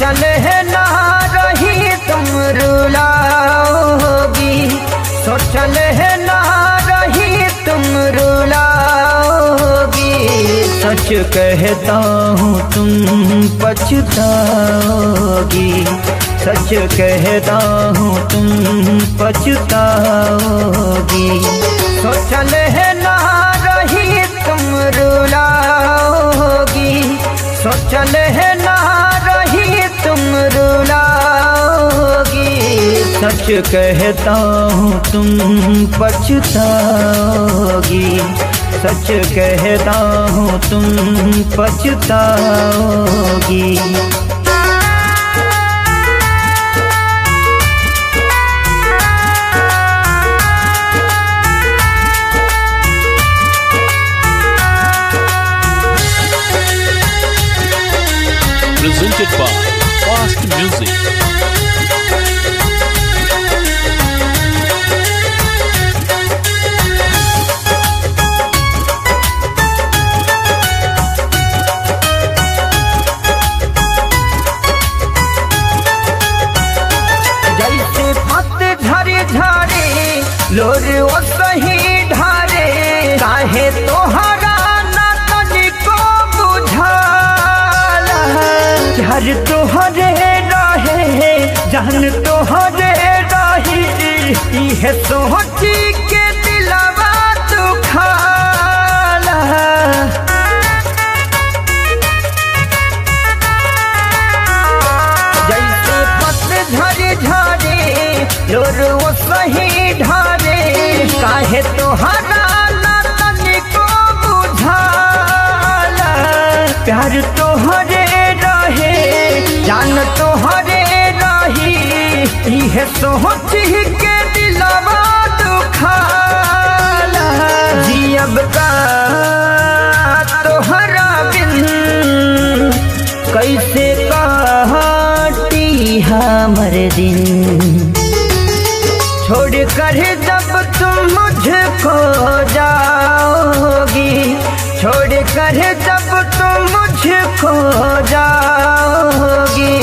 सोचल है ना रही तुम रुलाओगी, सोचल है ना रही तुम रुलाओगी। सच कहता हूँ तुम पछताओगी, सच कहता हूँ तुम पछताओगी। सोचल है ना रही तुम रुलाओगी, सोचल है ना रही तुम रुलाओगी। सच कहता हूँ तुम पछताओगी, सच कहता हूँ तुम पछताओगी। Presented by Fast Music. जैसे पतझड़ झरे लोर ओ सही ढारे, काहे तोहरा ना तनिको बुझाला। झर तोहरे रहे जान तोहरे रही, इहे सोची के दिलवा दुखाला। जैसे पतझड़ झरे लोर वो सही ढारे, काहे तोहरा ना तनिको बुझाला। प्यार तोहरे रहे जान तोहरे रही, इहे सोच के दिलवा दुखाला। जियब का तोहरा बिन कैसे काटी हमर दिन, छोड़ कर जब तुम मुझको जाओगी, छोड़ कर जब तुम मुझको जाओगी।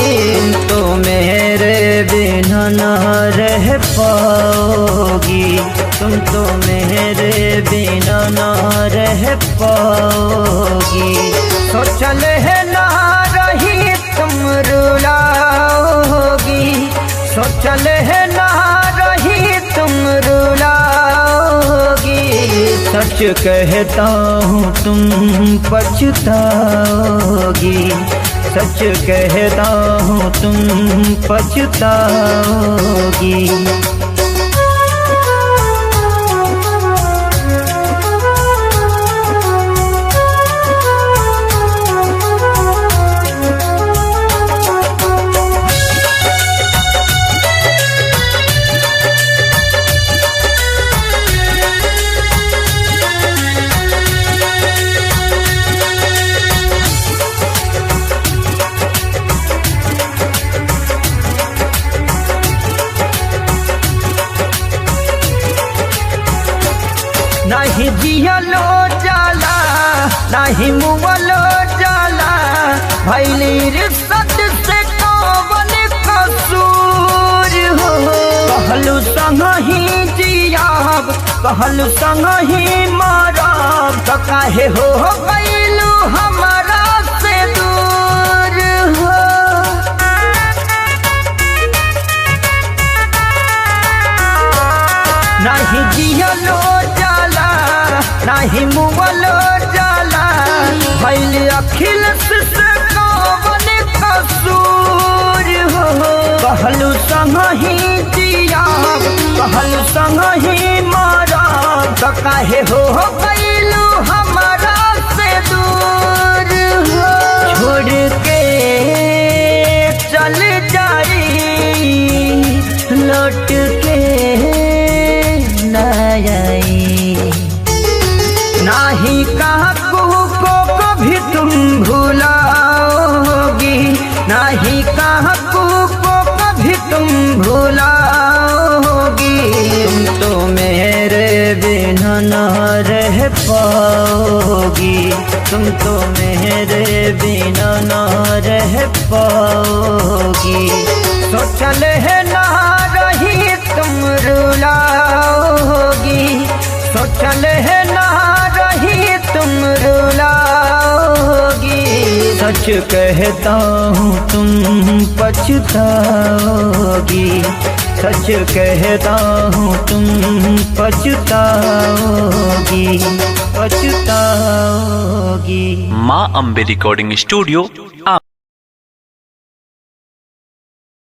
तो मेरे बिना ना रह पाओगी, तुम तो मेरे बिना ना रह पाओगी। सोचल है ना रही तुम रुलाओगी, सोचल है ना रही तुम रुलाओगी। सच कहता हूँ तुम पछताओगी, सच कहता हूँ तुम पछताओगी। नहीं जियलो जाला नहीं मुअलो जाला, भैली रिश्वत से कौन कसूर हो। कहलू संग ही जियाब कहलू संग ही मरब, तो काहे हो गइलू हमारा से दूर हो। नहीं जियलो जाला नहीं मुअलो जाला, भैल अखिल से कौन कसूर हो। कहलू संग ही जियाब कहलू संग ही मरब, तो काहे हो गइलू हमारा से दूर हो। छोड़ के चल जाई लौट के ना आई, नाही काकू को कभी तुम भुलाओगी, नाही काकू को कभी तुम भुलाओगी। तुम तो मेरे बिना ना रह पाओगी, तुम तुम तो मेरे बिना ना रह पाओगी। सोचल है ना रही तुम रुलाओगी, सोचल है ना रही तुम रुलाओगी। सच कहता हूँ तुम पछताओगी, सच कहता हूँ तुम पछताओगी, पछताओगी। माँ अम्बे रिकॉर्डिंग स्टूडियो।